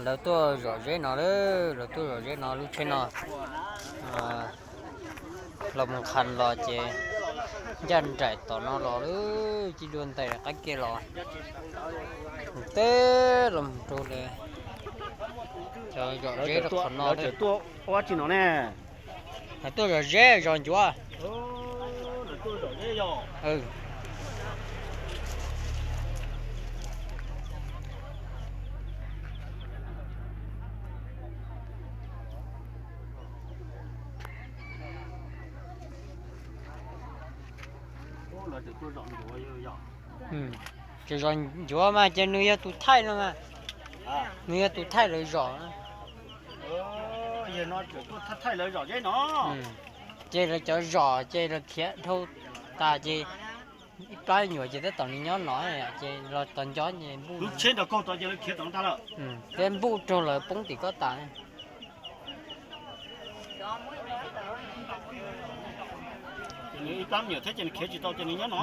Lawv tuaj zom zeb no lawm, lawv tuaj zom zeb no lub tsheb no los mus qha los ces ncaj nraim tom no los lawm, cia li dua ntais qaib kiag los teb los rau lawv cov zom zeb rau qhov no lawm. Tuaj ua dab tsi no ne? Lawv tuaj zom zeb zos ncuav. Ces zos ncuav mas ces nws yog tus thaij no mas, nws yog tus thaij lawv zom. Ces lawv cov zom ces lawv khiav dhau tas ces ib plab nyuam ces tab tom nws nyob no, ces los tos nco ces npuj, thiab npuj raug lawv poob tim kob tas. Ib plab nyuam thiab ces nws khiav tsis tau ces nws nyob no.